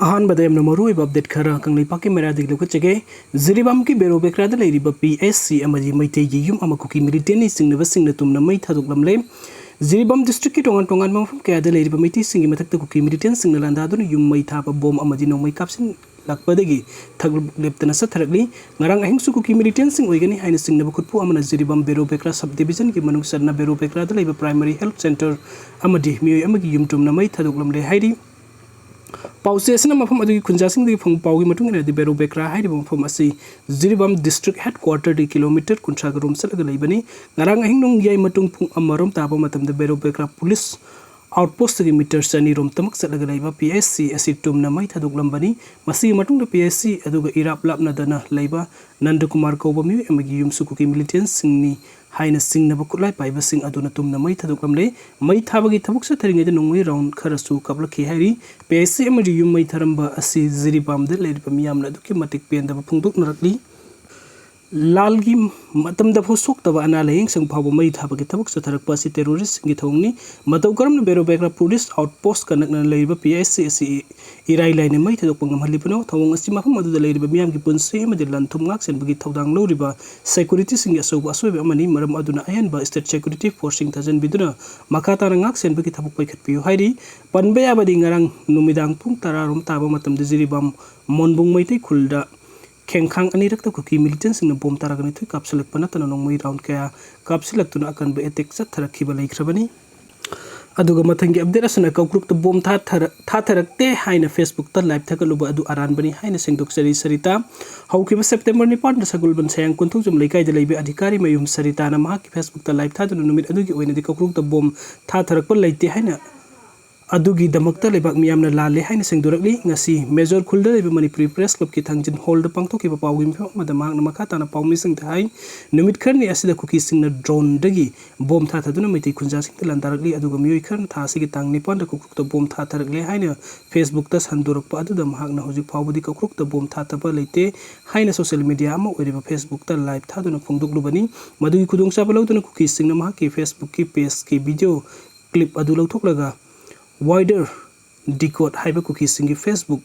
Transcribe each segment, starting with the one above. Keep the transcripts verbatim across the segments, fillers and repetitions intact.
ꯑꯍꯥꯟꯕꯗ ꯌꯥꯝꯅ ꯃꯔꯨꯑꯣꯏꯕ ꯑꯞꯗꯦꯠ ꯈꯔ ꯀꯪꯂꯩꯄꯥꯛꯀꯤ ꯃꯩꯔꯥꯗꯒꯤ ꯂꯧꯈꯠꯆꯒꯦ꯫ ꯖꯤꯔꯤꯕꯥꯝꯒꯤ ꯕꯦꯔꯣ ꯕꯦꯀ꯭ꯔꯥꯗ ꯂꯩꯔꯤꯕ ꯄꯤ ꯑꯩꯆ ꯁꯤ ꯑꯃꯗꯤ ꯃꯩꯇꯩꯒꯤ ꯌꯨꯝ ꯑꯃ ꯀꯨꯀꯤ ꯃꯤꯂꯤꯇꯦꯟꯅ ꯆꯤꯡꯅꯕꯁꯤꯡꯅ ꯇꯨꯝꯅ ꯃꯩ ꯊꯥꯗꯣꯛꯂꯝꯂꯦ꯫ ꯖꯤꯔꯤꯕꯥꯝ ꯗꯤꯁꯇ꯭ꯔꯤꯛꯀꯤ ꯇꯣꯉꯥꯟ ꯇꯣꯉꯥꯟꯕ ꯃꯐꯝ ꯀꯌꯥꯗ ꯂꯩꯔꯤꯕ ꯃꯩꯇꯩꯁꯤꯡꯒꯤ ꯃꯊꯛꯇ ꯀꯨꯀꯤ ꯃꯤꯂꯤꯇꯦꯟꯁꯤꯡꯅ ꯂꯥꯟꯗꯥꯗꯨꯅ ꯌꯨꯝ ꯃꯩ ꯊꯥꯕ ꯕꯣꯝ ꯑꯃꯗꯤ ꯅꯣꯡꯃꯩ ꯀꯥꯞꯁꯤꯜꯂꯛꯄꯗꯒꯤ ꯊꯛ ꯂꯦꯞꯇꯅ ꯆꯠꯊꯔꯛꯂꯤ꯫ ꯉꯔꯥꯡ ꯑꯍꯤꯡꯁꯨ ꯀꯨꯀꯤ ꯃꯤꯂꯤꯇꯦꯟꯁꯤꯡ ꯑꯣꯏꯒꯅꯤ ꯍꯥꯏꯅ ꯆꯤꯡꯅꯕ ꯈꯨꯠꯄꯨ ꯑꯃꯅ ꯖꯤꯔꯤꯕꯥꯝ ꯕꯦꯔꯣ ꯕꯦꯀ꯭ꯔꯥ ꯁꯕ ꯗꯤꯕꯤꯖꯟꯒꯤ ꯃꯅꯨꯡ ꯆꯟꯅ ꯕꯦꯔꯣ ꯕꯦꯀ꯭ꯔꯥꯗ ꯂꯩꯕ ꯄ꯭ꯔꯥꯏꯃꯔꯤ ꯍꯦꯜꯊ ꯁꯦꯟꯇꯔ ꯑꯃꯗꯤ ꯃꯤꯑꯣꯏ ꯑꯃꯒꯤ ꯌꯨꯝ ꯇꯨꯝꯅ ꯃꯩ ꯊꯥꯗꯣꯛꯂꯝꯂꯦ ꯍꯥꯏꯔꯤ꯫ ꯄꯥꯎꯆꯦ ꯑꯁꯤꯅ ꯃꯐꯝ ꯑꯗꯨꯒꯤ ꯈꯨꯟꯖꯥꯁꯤꯡꯗꯒꯤ ꯐꯪꯕ ꯄꯥꯎꯒꯤ ꯃꯇꯨꯡ ꯏꯟꯅꯗꯤ, ꯕꯦꯔꯣ ꯕꯦꯀ꯭ꯔꯥ ꯍꯥꯏꯔꯤꯕ ꯃꯐꯝ ꯑꯁꯤ ꯖꯤꯔꯤꯕꯥꯝ ꯗꯤꯁꯇ꯭ꯔꯤꯛ ꯍꯦꯗ ꯀ꯭ꯋꯥꯔꯇꯔꯗꯒꯤ ꯀꯤꯂꯣꯃꯤꯇꯔ ꯀꯨꯟꯊ꯭ꯔꯥꯒ ꯔꯣꯝ ꯆꯠꯂꯒ ꯂꯩꯕꯅꯤ꯫ ꯉꯔꯥꯡ ꯑꯍꯤꯡ ꯅꯣꯡꯌꯥꯏ ꯃꯇꯨꯡ ꯄꯨꯡ ꯑꯃꯔꯣꯝ ꯇꯥꯕ ꯃꯇꯝꯗ ꯕꯦꯔꯣ ꯕꯦꯀ꯭ꯔꯥ ꯄꯨꯂꯤꯁ ꯑꯥꯎꯠꯄꯣꯁꯇꯒꯤ ꯃꯤꯇꯔ ꯆꯅꯤ ꯔꯣꯝ ꯇꯃꯛ ꯆꯠꯂꯒ ꯂꯩꯕ ꯄꯤ ꯑꯩꯆ ꯁꯤ ꯑꯁꯤ ꯇꯨꯝꯅ ꯃꯩ ꯊꯥꯗꯣꯛꯂꯝꯕꯅꯤ꯫ ꯃꯁꯤꯒꯤ ꯃꯇꯨꯡꯗ ꯄꯤ ꯑꯩꯆ ꯁꯤ ꯑꯗꯨꯒ ꯏꯔꯥꯞ ꯂꯥꯞꯅꯗꯅ ꯂꯩꯕ ꯅꯟꯗꯀꯨꯃꯥꯔ ꯀꯧꯕ ꯃꯤꯑꯣꯏ ꯑꯃꯒꯤ ꯌꯨꯝꯁꯨ ꯀꯨꯀꯤ ꯃꯤꯂꯤꯇꯦꯟꯁꯤꯡꯅꯤ ꯍꯥꯏꯅ ꯆꯤꯡꯅꯕ ꯈꯨꯠꯂꯥꯏ ꯄꯥꯏꯕꯁꯤꯡ ꯑꯗꯨꯅ ꯇꯨꯝꯅ ꯃꯩ ꯊꯥꯗꯣꯛꯂꯝꯂꯦ꯫ ꯃꯩ ꯊꯥꯕꯒꯤ ꯊꯕꯛ ꯆꯠꯊꯔꯤꯉꯩꯗ ꯅꯣꯡꯃꯩ ꯔꯥꯎꯟ ꯈꯔꯁꯨ ꯀꯥꯞꯂꯛꯈꯤ ꯍꯥꯏꯔꯤ꯫ ꯄꯤ ꯑꯩꯆ ꯁꯤ ꯑꯃꯗꯤ ꯌꯨꯝ ꯃꯩ ꯊꯥꯔꯝꯕ ꯑꯁꯤ ꯖꯤꯔꯤꯕꯥꯝꯗ ꯂꯩꯔꯤꯕ ꯃꯤꯌꯥꯝꯅ ꯑꯗꯨꯛꯀꯤ ꯃꯇꯤꯛ ꯄꯦꯟꯗꯕ ꯐꯣꯡꯗꯣꯛꯅꯔꯛꯂꯤ꯫ ꯂꯥꯜꯒꯤ ꯃꯇꯝꯗ ꯐꯥꯎ ꯁꯣꯛꯇꯕ ꯑꯅꯥ ꯂꯥꯌꯦꯡꯁꯪ ꯐꯥꯎꯕ ꯃꯩ ꯊꯥꯕꯒꯤ ꯊꯕꯛ ꯆꯠꯊꯔꯛꯄ ꯑꯁꯤ ꯇꯦꯔꯣꯔꯤꯁꯁꯤꯡꯒꯤ ꯊꯧꯑꯣꯡꯅꯤ꯫ ꯃꯇꯧ ꯀꯔꯝꯅ ꯕꯦꯔꯣ ꯕꯦꯀ꯭ꯔꯥ ꯄꯨꯂꯤꯁ ꯑꯥꯎꯠꯄꯣꯁꯀ ꯅꯛꯅꯅ ꯂꯩꯔꯤꯕ ꯄꯤ ꯑꯩꯆ ꯁꯤ ꯑꯁꯤ ꯏꯔꯥꯏ ꯂꯥꯏꯅ ꯃꯩ ꯊꯥꯗꯣꯛꯄ ꯉꯝꯍꯜꯂꯤꯕꯅꯣ? ꯊꯧꯑꯣꯡ ꯑꯁꯤ ꯃꯐꯝ ꯑꯗꯨꯗ ꯂꯩꯔꯤꯕ ꯃꯤꯌꯥꯝꯒꯤ ꯄꯨꯟꯁꯤ ꯑꯃꯗꯤ ꯂꯟ ꯊꯨꯝ ꯉꯥꯛ ꯁꯦꯟꯕꯒꯤ ꯊꯧꯗꯥꯡ ꯂꯧꯔꯤꯕ ꯁꯦꯀ꯭ꯌꯨꯔꯤꯇꯤꯁꯤꯡꯒꯤ ꯑꯆꯧꯕ ꯑꯁꯣꯏꯕ ꯑꯃꯅꯤ꯫ ꯃꯔꯝ ꯑꯗꯨꯅ ꯑꯍꯦꯟꯕ ꯁ꯭ꯇꯦꯠ ꯁꯦꯀ꯭ꯌꯨꯔꯤꯇꯤ ꯐꯣꯔꯁꯁꯤꯡ ꯊꯥꯖꯤꯟꯕꯤꯗꯨꯅ ꯃꯈꯥ ꯇꯥꯅ ꯉꯥꯛ ꯁꯦꯟꯕꯒꯤ ꯊꯕꯛ ꯄꯥꯏꯈꯠꯄꯤꯌꯨ ꯍꯥꯏꯔꯤ꯫ ꯄꯟꯕ ꯌꯥꯕꯗꯤ, ꯉꯔꯥꯡ ꯅꯨꯃꯤꯗꯥꯡ ꯄꯨꯡ ꯇꯔꯥ ꯔꯣꯝ ꯇꯥꯕ ꯃꯇꯝꯗ ꯖꯤꯔꯤꯕꯥꯝ ꯃꯣꯟꯕꯨꯡ ꯃꯩꯇꯩ ꯈꯨꯜꯗ ꯈꯦꯡꯈꯥꯡ ꯑꯅꯤꯔꯛꯇ ꯀꯨꯀꯤ ꯃꯤꯂꯤꯇꯦꯟꯁꯤꯡꯅ ꯕꯣꯝ ꯇꯔꯥꯒ ꯅꯤꯊꯣꯏ ꯀꯥꯞꯁꯤꯜꯂꯛꯄ ꯅꯠꯇꯅ ꯅꯣꯡꯃꯩ ꯔꯥꯎꯟ ꯀꯌꯥ ꯀꯥꯞꯁꯤꯜꯂꯛꯇꯨꯅ ꯑꯀꯟꯕ ꯑꯦꯇꯦꯛ ꯆꯠꯊꯔꯛꯈꯤꯕ ꯂꯩꯈ꯭ꯔꯕꯅꯤ꯫ ꯑꯗꯨꯒ ꯃꯊꯪꯒꯤ ꯑꯞꯗꯦꯠ ꯑꯁꯤꯅ ꯀꯧꯀ꯭ꯔꯨꯛꯇ ꯕꯣꯝ ꯊꯥꯊꯔ-, ꯊꯥꯊꯔꯛꯇꯦ ꯍꯥꯏꯅ ꯐꯦꯁꯕꯨꯛꯇ ꯂꯥꯏꯚ ꯊꯥꯒꯠꯂꯨꯕ ꯑꯗꯨ ꯑꯔꯥꯟꯕꯅꯤ ꯍꯥꯏꯅ ꯁꯦꯡꯗꯣꯛꯆꯔꯤ ꯁꯔꯤꯇꯥ꯫ ꯍꯧꯈꯤꯕ ꯁꯦꯞꯇꯦꯝꯕꯔ ꯅꯤꯄꯥꯟꯗ ꯁꯒꯣꯜꯕꯟ ꯁꯌꯥꯡ ꯀꯣꯟꯊꯧꯖꯝ ꯂꯩꯀꯥꯏꯗ ꯂꯩꯕ ꯑꯙꯤꯀꯥꯔꯤ ꯃꯌꯨꯝ ꯁꯔꯤꯇꯥꯅ ꯃꯍꯥꯛꯀꯤ ꯐꯦꯁꯕꯨꯛꯇ ꯂꯥꯏꯚ ꯊꯥꯗꯨꯅ ꯅꯨꯃꯤꯠ ꯑꯗꯨꯒꯤ ꯑꯣꯏꯅꯗꯤ ꯀꯧꯀ꯭ꯔꯨꯛꯇ ꯕꯣꯝ ꯊꯥꯊꯔꯛꯄ ꯂꯩꯇꯦ ꯍꯥꯏꯅ ꯑꯗꯨꯒꯤꯗꯃꯛꯇ ꯂꯩꯕꯥꯛ ꯃꯤꯌꯥꯝꯅ ꯂꯥꯜꯂꯦ ꯍꯥꯏꯅ ꯁꯦꯡꯗꯣꯔꯛꯂꯤ꯫ ꯉꯁꯤ ꯃꯦꯖꯣꯔ ꯈꯨꯜꯗ ꯂꯩꯕ ꯃꯅꯤꯄꯨꯔꯤ ꯄ꯭ꯔꯦꯁ ꯀ꯭ꯂꯕꯀꯤ ꯊꯥꯡꯖꯤꯟ ꯍꯣꯜꯗ ꯄꯥꯡꯊꯣꯛꯈꯤꯕ ꯄꯥꯎꯒꯤ ꯃꯤꯐꯝ ꯑꯃꯗ ꯃꯍꯥꯛꯅ ꯃꯈꯥ ꯇꯥꯅ ꯄꯥꯎꯃꯤꯁꯤꯡꯗ ꯍꯥꯏ, ꯅꯨꯃꯤꯠ ꯈꯔꯅꯤ ꯑꯁꯤꯗ ꯀꯨꯀꯤꯁꯤꯡꯅ ꯗ꯭ꯔꯣꯟꯗꯒꯤ ꯕꯣꯝ ꯊꯥꯊꯗꯨꯅ ꯃꯩꯇꯩ ꯈꯨꯟꯖꯥꯁꯤꯡꯗ ꯂꯥꯟꯗꯥꯔꯛꯂꯤ, ꯑꯗꯨꯒ ꯃꯤꯑꯣꯏ ꯈꯔꯅ ꯊꯥ ꯑꯁꯤꯒꯤ ꯇꯥꯡ ꯅꯤꯄꯥꯟꯗ ꯀꯧꯀ꯭ꯔꯨꯛꯇ ꯕꯣꯝ ꯊꯥꯊꯔꯛꯂꯦ ꯍꯥꯏꯅ ꯐꯦꯁꯕꯨꯛꯇ ꯁꯟꯗꯣꯔꯛꯄ ꯑꯗꯨꯗ ꯃꯍꯥꯛꯅ ꯍꯧꯖꯤꯛ ꯐꯥꯎꯕꯗꯤ ꯀꯧꯀ꯭ꯔꯨꯛꯇ ꯕꯣꯝ ꯊꯥꯊꯕ ꯂꯩꯇꯦ ꯍꯥꯏꯅ ꯁꯣꯁꯤꯌꯦꯜ ꯃꯤꯗꯤꯌꯥ ꯑꯃ ꯑꯣꯏꯔꯤꯕ ꯐꯦꯁꯕꯨꯛꯇ ꯂꯥꯏꯚ ꯊꯥꯗꯨꯅ ꯐꯣꯡꯗꯣꯛꯂꯨꯕꯅꯤ꯫ ꯃꯗꯨꯒꯤ ꯈꯨꯗꯣꯡꯆꯥꯕ ꯂꯧꯗꯨꯅ ꯀꯨꯀꯤꯁꯤꯡꯅ ꯃꯍꯥꯛꯀꯤ ꯐꯦꯁꯕꯨꯛꯀꯤ ꯄꯦꯖꯀꯤ ꯚꯤꯗꯤꯑꯣ ꯀ꯭ꯂꯤꯞ ꯑꯗꯨ ꯂꯧꯊꯣꯛꯂꯒ ꯋꯥꯏꯗꯔ ꯗꯤꯀꯣꯠ ꯍꯥꯏꯕ ꯀꯨꯀꯤꯁꯤꯡꯒꯤ Facebook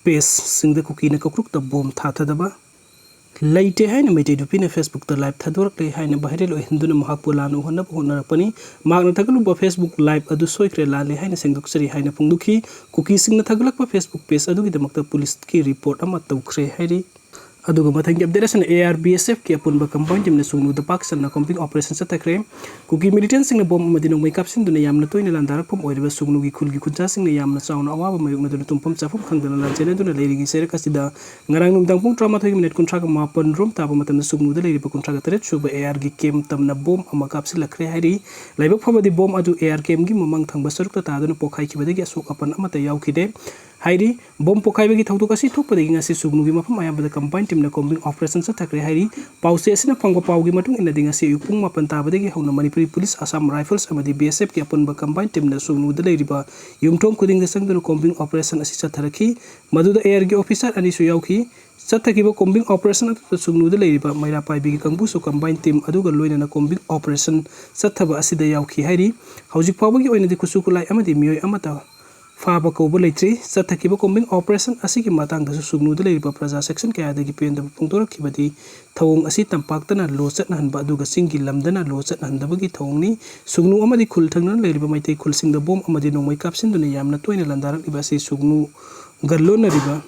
pageꯁꯤꯡꯗ ꯀꯨꯀꯤꯅ ꯀꯣꯀ꯭ꯔꯨꯛꯇ ꯕꯣꯝ ꯊꯥꯊꯗꯕ ꯂꯩꯇꯦ ꯍꯥꯏꯅ ꯃꯩꯇꯩ ꯅꯨꯄꯤꯅ Facebookꯇ live ꯊꯥꯗꯣꯔꯛꯂꯦ ꯍꯥꯏꯅ viral ꯑꯣꯏꯍꯟꯗꯨꯅ ꯃꯍꯥꯛꯄꯨ ꯂꯥꯟꯅ ꯎꯍꯟꯅꯕ ꯍꯣꯠꯅꯔꯛꯄꯅꯤ꯫ ꯃꯍꯥꯛꯅ ꯊꯥꯒꯠꯂꯨꯕ Facebook live ꯑꯗꯨ ꯁꯣꯏꯈ꯭ꯔꯦ, ꯂꯥꯜꯂꯦ ꯍꯥꯏꯅ ꯁꯦꯡꯗꯣꯛꯆꯔꯤ ꯍꯥꯏꯅ ꯐꯣꯡꯗꯣꯛꯈꯤ꯫ ꯀꯨꯀꯤꯁꯤꯡꯅ ꯊꯥꯒꯠꯂꯛꯄ Facebook page ꯑꯗꯨꯒꯤꯗꯃꯛꯇ ꯄꯨꯂꯤꯁꯀꯤ report ꯑꯃ ꯇꯧꯈ꯭ꯔꯦ ꯍꯥꯏꯔꯤ꯫ ꯑꯗꯨꯒ ꯃꯊꯪꯒꯤ update ꯑꯁꯤꯅ AR BSFꯀꯤ ꯑꯄꯨꯟꯕ combined teamꯅ ꯁꯨꯒꯅꯨꯗ ꯄꯥꯛ ꯁꯟꯅ combing operation ꯆꯠꯊꯈ꯭ꯔꯦ꯫ ꯀꯨꯀꯤ militantꯁꯤꯡꯅ ꯕꯣꯝ ꯑꯃꯗꯤ ꯅꯣꯡꯃꯩ ꯀꯥꯞꯁꯤꯟꯗꯨꯅ ꯌꯥꯝꯅ ꯇꯣꯏꯅ ꯂꯥꯟꯗꯥꯔꯛꯐꯝ ꯑꯣꯏꯔꯤꯕ ꯁꯨꯒꯅꯨꯒꯤ ꯈꯨꯜꯒꯤ ꯈꯨꯟꯖꯥꯁꯤꯡꯅ ꯌꯥꯝꯅ ꯆꯥꯎꯅ ꯑꯋꯥꯕ ꯃꯥꯌꯣꯛꯅꯗꯨꯅ ꯇꯨꯝꯐꯝ ꯆꯥꯐꯝ ꯈꯪꯗꯅ ꯂꯥꯟꯖꯦꯟꯅꯗꯨꯅ ꯂꯩꯔꯤꯉꯩ ꯆꯩꯔꯛ ꯑꯁꯤꯗ ꯉꯔꯥꯡ ꯅꯨꯃꯤꯗꯥꯡ ꯄꯨꯡ ꯇꯔꯥꯃꯥꯊꯣꯏꯒꯤ minute ꯀꯨꯟꯊ꯭ꯔꯥꯒ ꯃꯥꯄꯟ ꯔꯣꯝ ꯇꯥꯕ ꯃꯇꯝꯗ ꯁꯨꯒꯅꯨꯗ ꯂꯩꯔꯤꯕ ꯀꯨꯟꯊ꯭ꯔꯥꯒ ꯇꯔꯦꯠ ꯁꯨꯕ ARꯒꯤ camp ꯇꯝꯅ ꯕꯣꯝ ꯑꯃ ꯀꯥꯞꯁꯤꯜꯂꯛꯈ꯭ꯔꯦ ꯍꯥꯏꯔꯤ꯫ ꯂꯥꯏꯕꯛ ꯐꯕꯗꯤ ꯕꯣꯝ ꯑꯗꯨ AR campꯒꯤ ꯃꯃꯥꯡ ꯊꯪꯕ ꯁꯔꯨꯛꯇ ꯇꯥꯗꯨꯅ ꯄꯣꯈꯥꯏꯈꯤꯕꯗꯒꯤ ꯑꯁꯣꯛ ꯑꯄꯟ ꯑꯃꯠꯇ ꯌꯥꯎꯈꯤꯗꯦ ꯍꯥꯏꯔꯤ꯫ ꯕꯣꯝ ꯄꯣꯈꯥꯏꯕꯒꯤ ꯊꯧꯗꯣꯛ ꯑꯁꯤ ꯊꯣꯛꯄꯗꯒꯤ ꯉꯁꯤ ꯁꯨꯒꯅꯨꯒꯤ ꯃꯐꯝ ꯑꯌꯥꯝꯕꯗ combined teamꯅ combing operation ꯆꯠꯊꯈ꯭ꯔꯦ ꯍꯥꯏꯔꯤ꯫ ꯄꯥꯎꯆꯦ ꯑꯁꯤꯅ ꯐꯪꯕ ꯄꯥꯎꯒꯤ ꯃꯇꯨꯡ ꯏꯟꯅꯗꯤ ꯉꯁꯤ ꯑꯌꯨꯛ ꯄꯨꯡ ꯃꯥꯄꯟ ꯇꯥꯕꯗꯒꯤ ꯍꯧꯅ ꯃꯅꯤꯄꯨꯔꯤ police, Assam Rifles ꯑꯃꯗꯤ BSFꯀꯤ ꯑꯄꯨꯟꯕ combined teamꯅ ꯁꯨꯒꯅꯨꯗ ꯂꯩꯔꯤꯕ ꯌꯨꯝꯊꯣꯡ ꯈꯨꯗꯤꯡꯗ ꯆꯪꯗꯨꯅ combing operation ꯑꯁꯤ ꯆꯠꯊꯔꯛꯈꯤ꯫ ꯃꯗꯨꯗ ARꯒꯤ officer ꯑꯅꯤꯁꯨ ꯌꯥꯎꯈꯤ꯫ ꯆꯠꯊꯈꯤꯕ combing operation ꯑꯗꯨꯗ ꯁꯨꯒꯅꯨꯗ ꯂꯩꯔꯤꯕ ꯃꯩꯔꯥ ꯄꯥꯏꯕꯤꯒꯤ ꯀꯥꯡꯕꯨꯁꯨ combined team ꯑꯗꯨꯒ ꯂꯣꯏꯅꯅ combing operation ꯆꯠꯊꯕ ꯑꯁꯤꯗ ꯌꯥꯎꯈꯤ ꯍꯥꯏꯔꯤ꯫ ꯍꯧꯖꯤꯛ ꯐꯥꯎꯕꯒꯤ ꯑꯣꯏꯅꯗꯤ ꯈꯨꯠꯁꯨ ꯈꯨꯠꯂꯥꯏ ꯑꯃꯗꯤ ꯃꯤꯑꯣꯏ ꯑꯃꯠꯇ ꯐꯥꯕ ꯀꯧꯕ ꯂꯩꯇ꯭ꯔꯤ꯫ ꯆꯠꯊꯈꯤꯕ combing operation ꯑꯁꯤꯒꯤ ꯃꯇꯥꯡꯗꯁꯨ ꯁꯨꯒꯅꯨꯗ ꯂꯩꯔꯤꯕ ꯄ꯭ꯔꯖꯥ section ꯀꯌꯥꯗꯒꯤ ꯄꯦꯟꯗꯕ ꯐꯣꯡꯗꯣꯔꯛꯈꯤꯕꯗꯤ ꯊꯧꯑꯣꯡ ꯑꯁꯤ ꯇꯝꯄꯥꯛꯇꯅ ꯂꯣ ꯆꯠꯅꯍꯟꯕ ꯑꯗꯨꯒ ꯆꯤꯡꯒꯤ ꯂꯝꯗꯅ ꯂꯣ ꯆꯠꯅꯍꯟꯗꯕꯒꯤ ꯊꯧꯑꯣꯡꯅꯤ꯫ ꯁꯨꯒꯅꯨ ꯑꯃꯗꯤ ꯈꯨꯜ ꯊꯪꯅꯅ ꯂꯩꯔꯤꯕ ꯃꯩꯇꯩ ꯈꯨꯜꯁꯤꯡꯗ ꯕꯣꯝ ꯑꯃꯗꯤ ꯅꯣꯡꯃꯩ ꯀꯥꯞꯁꯤꯟꯗꯨꯅ ꯌꯥꯝꯅ ꯇꯣꯏꯅ ꯂꯥꯟꯗꯥꯔꯛꯂꯤꯕ ꯑꯁꯤ ꯁꯨꯒꯅꯨ ꯒꯜꯂꯣꯟꯅꯔꯤꯕ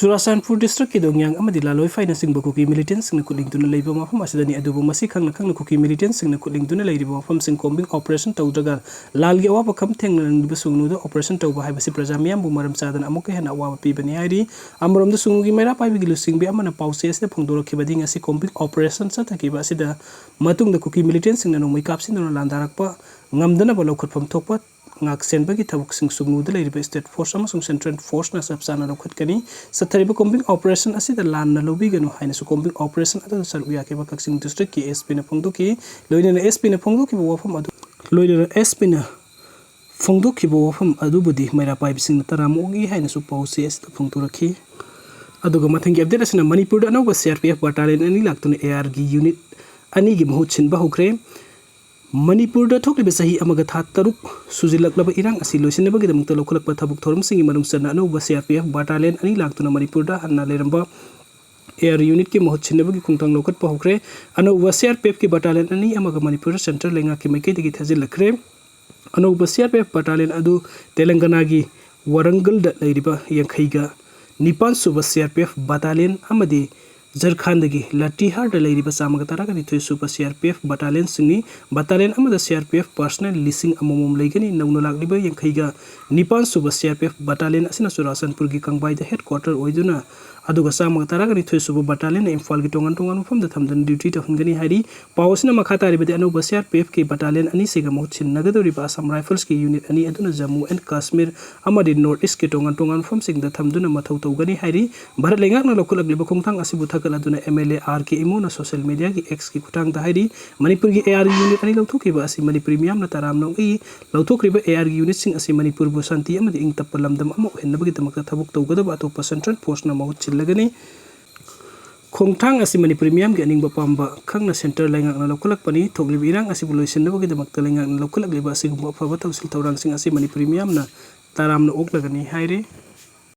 ꯆꯨꯔꯥꯆꯥꯟꯄꯨꯔ districtꯀꯤ ꯗꯣꯡꯌꯥꯡ ꯑꯃꯗꯤ ꯂꯥꯂꯣꯏꯐꯥꯏꯅꯆꯤꯡꯕ ꯀꯨꯀꯤ militantꯁꯤꯡꯅ ꯈꯨꯠꯂꯤꯡꯗꯨꯅ ꯂꯩꯕ ꯃꯐꯝ ꯑꯁꯤꯗꯅꯤ꯫ ꯑꯗꯨꯕꯨ ꯃꯁꯤ ꯈꯪꯅ ꯈꯪꯅ ꯀꯨꯀꯤ militantꯁꯤꯡꯅ ꯈꯨꯠꯂꯤꯡꯗꯨꯅ ꯂꯩꯔꯤꯕ ꯃꯐꯝꯁꯤꯡ combing operation ꯇꯧꯗ꯭ꯔꯒ ꯂꯥꯟꯒꯤ ꯑꯋꯥꯕ ꯈꯝ ꯊꯦꯡꯅ ꯅꯪꯂꯤꯕ ꯁꯨꯒꯅꯨꯗ operation ꯇꯧꯕ ꯍꯥꯏꯕꯁꯤ ꯄ꯭ꯔꯖꯥ ꯃꯤꯌꯥꯝꯕꯨ ꯃꯔꯝ ꯆꯥꯗꯅ ꯑꯃꯨꯛꯀ ꯍꯦꯟꯅ ꯑꯋꯥꯕ ꯄꯤꯕꯅꯤ ꯍꯥꯏꯔꯤ꯫ ꯑꯃꯔꯣꯝꯗ ꯁꯨꯒꯅꯨꯒꯤ ꯃꯩꯔꯥ ꯄꯥꯏꯕꯒꯤ ꯂꯨꯆꯤꯡꯕꯤ ꯑꯃꯅ ꯄꯥꯎꯆꯦ ꯑꯁꯤꯗ ꯐꯣꯡꯗꯣꯔꯛꯈꯤꯕꯗꯤ ꯉꯁꯤ combing operation ꯆꯠꯊꯈꯤꯕ ꯑꯁꯤꯗ ꯃꯇꯨꯡꯗ ꯀꯨꯀꯤ militantꯁꯤꯡꯅ ꯅꯣꯡꯃꯩ ꯀꯥꯞꯁꯤꯟꯗꯨꯅ ꯂꯥꯟꯗꯥꯔꯛꯄ ꯉꯝꯗꯅꯕ ꯂꯧꯈꯠꯐꯝ ꯊꯣꯛꯄ ꯉꯥꯛꯁꯦꯟꯕꯒꯤ ꯊꯕꯛꯁꯤꯡ ꯁꯨꯒꯅꯨꯗ ꯂꯩꯔꯤꯕ state force ꯑꯃꯁꯨꯡ central forceꯅ ꯆꯞ ꯆꯥꯅ ꯂꯧꯈꯠꯀꯅꯤ꯫ ꯆꯠꯊꯔꯤꯕ combing operation ꯑꯁꯤꯗ ꯂꯥꯟꯅ ꯂꯧꯕꯤꯒꯅꯨ ꯍꯥꯏꯅꯁꯨ combing operation ꯑꯗꯨꯗ ꯁꯔꯨꯛ ꯌꯥꯈꯤꯕ ꯀꯛꯆꯤꯡ districtꯀꯤ SPꯅ ꯐꯣꯡꯗꯣꯛꯈꯤ꯫ ꯂꯣꯏꯅꯅ SPꯅ ꯐꯣꯡꯗꯣꯛꯈꯤꯕ ꯋꯥꯐꯝ ꯑꯗꯨ ꯂꯣꯏꯅꯅ SPꯅ ꯐꯣꯡꯗꯣꯛꯈꯤꯕ ꯋꯥꯐꯝ ꯑꯗꯨꯕꯨꯗꯤ ꯃꯩꯔꯥ ꯄꯥꯏꯕꯁꯤꯡꯅ ꯇꯔꯥꯝꯅ ꯑꯣꯛꯏ ꯍꯥꯏꯅꯁꯨ ꯄꯥꯎꯆꯦ ꯑꯁꯤꯗ ꯐꯣꯡꯗꯣꯔꯛꯈꯤ꯫ ꯑꯗꯨꯒ ꯃꯊꯪꯒꯤ update ꯑꯁꯤꯅ ꯃꯅꯤꯄꯨꯔꯗ ꯑꯅꯧꯕ CRPF battalion ꯑꯅꯤ ꯂꯥꯛꯇꯨꯅ ARꯒꯤ unit ꯑꯅꯤꯒꯤ ꯃꯍꯨꯠ ꯁꯤꯟꯕ ꯍꯧꯈ꯭ꯔꯦ꯫ ꯃꯅꯤꯄꯨꯔꯗ ꯊꯣꯛꯂꯤꯕ ꯆꯍꯤ ꯑꯃꯒ ꯊꯥ ꯇꯔꯨꯛ ꯁꯨꯖꯤꯜꯂꯛꯂꯕ ꯏꯔꯥꯡ ꯑꯁꯤ ꯂꯣꯏꯁꯤꯟꯅꯕꯒꯤꯗꯃꯛꯇ ꯂꯧꯈꯠꯂꯛꯄ ꯊꯕꯛ ꯊꯧꯔꯝꯁꯤꯡꯒꯤ ꯃꯅꯨꯡ ꯆꯟꯅ ꯑꯅꯧꯕ C R P F battalion ꯑꯅꯤ ꯂꯥꯛꯇꯨꯅ ꯃꯅꯤꯄꯨꯔꯗ ꯍꯟꯅ ꯂꯩꯔꯝꯕ air unitꯀꯤ ꯃꯍꯨꯠ ꯁꯤꯟꯅꯕꯒꯤ ꯈꯣꯡꯊꯥꯡ ꯂꯧꯈꯠꯄ ꯍꯧꯈ꯭ꯔꯦ꯫ ꯑꯅꯧꯕ C R P Fꯀꯤ battalion ꯑꯅꯤ ꯑꯃꯒ ꯃꯅꯤꯄꯨꯔꯗ central ꯂꯩꯉꯥꯛꯀꯤ ꯃꯥꯏꯀꯩꯗꯒꯤ ꯊꯥꯖꯤꯜꯂꯛꯈ꯭ꯔꯦ꯫ ꯑꯅꯧꯕ C R P F battalion ꯑꯗꯨ ꯇꯦꯂꯪꯒꯅꯥꯒꯤ ꯋꯥꯔꯪꯒꯜꯗ ꯂꯩꯔꯤꯕ ꯌꯥꯡꯈꯩꯒ ꯅꯤꯄꯥꯟ ꯁꯨꯕ C R P F battalion ꯑꯃꯗꯤ ꯖꯔꯈꯥꯟꯗꯒꯤ ꯂꯇꯤꯍꯥꯔꯗ ꯂꯩꯔꯤꯕ ꯆꯥꯝꯃꯒ ꯇꯔꯥꯒ ꯅꯤꯊꯣꯏ ꯁꯨꯕ C R P F battalionꯁꯤꯡꯅꯤ꯫ Battalion ꯑꯃꯗ C R P F personnel ꯂꯤꯁꯤꯡ ꯑꯃꯃꯝ ꯂꯩꯒꯅꯤ꯫ ꯅꯧꯅ ꯂꯥꯛꯂꯤꯕ ꯌꯥꯡꯈꯩꯒ ꯅꯤꯄꯥꯟ ꯁꯨꯕ C R P F battalion ꯑꯁꯤꯅ ꯆꯨꯔꯥꯆꯥꯟꯄꯨꯔꯒꯤ ꯀꯪꯕꯥꯏꯗ headquarter ꯑꯣꯏꯗꯨꯅ, ꯑꯗꯨꯒ ꯆꯥꯝꯃꯒ ꯇꯔꯥꯒ ꯅꯤꯊꯣꯏ ꯁꯨꯕ battalionꯅ ꯏꯝꯐꯥꯜꯒꯤ ꯇꯣꯉꯥꯟ ꯇꯣꯉꯥꯟꯕ ꯃꯐꯝꯗ ꯊꯝꯗꯨꯅ duty ꯇꯧꯍꯟꯒꯅꯤ ꯍꯥꯏꯔꯤ꯫ ꯄꯥꯎ ꯑꯁꯤꯅ ꯃꯈꯥ ꯇꯥꯔꯤꯕꯗꯤ, ꯑꯅꯧꯕ C R P Fꯀꯤ battalion ꯑꯅꯤꯁꯤꯒ ꯃꯍꯨꯠ ꯁꯤꯟꯅꯒꯗꯧꯔꯤꯕ Assam Riflesꯀꯤ unit ꯑꯅꯤ ꯑꯗꯨꯅ Jammu and Kashmir ꯑꯃꯗꯤ North Eastꯀꯤ ꯇꯣꯉꯥꯟ ꯇꯣꯉꯥꯟꯕ ꯃꯐꯝꯁꯤꯡꯗ ꯊꯝꯗꯨꯅ ꯃꯊꯧ ꯇꯧꯒꯅꯤ ꯍꯥꯏꯔꯤ꯫ ꯚꯥꯔꯠ ꯂꯩꯉꯥꯛꯅ ꯂꯧꯈꯠꯂꯛꯂꯤꯕ ꯈꯣꯡꯊꯥꯡ ꯑꯁꯤꯕꯨ ꯊꯥꯒꯠꯂꯗꯨꯅ M L A R K ꯏꯃꯣꯅ social mediaꯒꯤ Xꯀꯤ ꯈꯨꯠꯊꯥꯡꯗ ꯍꯥꯏꯔꯤ, ꯃꯅꯤꯄꯨꯔꯒꯤ ARꯒꯤ unit ꯑꯅꯤ ꯂꯧꯊꯣꯛꯈꯤꯕ ꯑꯁꯤ ꯃꯅꯤꯄꯨꯔꯤ ꯃꯤꯌꯥꯝꯅ ꯇꯔꯥꯝꯅ ꯑꯣꯛꯏ꯫ ꯂꯧꯊꯣꯛꯈ꯭ꯔꯤꯕ ARꯒꯤ unitꯁꯤꯡ ꯑꯁꯤ ꯃꯅꯤꯄꯨꯔꯕꯨ ꯁꯥꯟꯇꯤ ꯑꯃꯗꯤ ꯏꯪ ꯇꯞꯄ ꯂꯝꯗꯝ ꯑꯃ ꯑꯣꯏꯍꯟꯅꯕꯒꯤꯗꯃꯛꯇ ꯊꯕꯛ ꯇꯧꯒꯗꯕ ꯑꯇꯣꯞꯄ central forceꯅ ꯃꯍꯨꯠ ꯁꯤꯜꯂꯒꯅꯤ꯫ ꯈꯣꯡꯊꯥꯡ ꯑꯁꯤ ꯃꯅꯤꯄꯨꯔꯤ ꯃꯤꯌꯥꯝꯒꯤ ꯑꯅꯤꯡꯕ ꯑꯄꯥꯝꯕ ꯈꯪꯅ central ꯂꯩꯉꯥꯛꯅ ꯂꯧꯈꯠꯂꯛꯄꯅꯤ꯫ ꯊꯣꯛꯂꯤꯕ ꯏꯔꯥꯡ ꯑꯁꯤꯕꯨ ꯂꯣꯏꯁꯤꯟꯅꯕꯒꯤꯗꯃꯛꯇ ꯂꯩꯉꯥꯛꯅ ꯂꯧꯈꯠꯂꯛꯂꯤꯕ ꯑꯁꯤꯒꯨꯝꯕ ꯑꯐꯕ ꯊꯧꯁꯤꯜ ꯊꯧꯔꯥꯡꯁꯤꯡ ꯑꯁꯤ ꯃꯅꯤꯄꯨꯔꯤ ꯃꯤꯌꯥꯝꯅ ꯇꯔꯥꯝꯅ ꯑꯣꯛꯂꯒꯅꯤ ꯍꯥꯏꯔꯤ꯫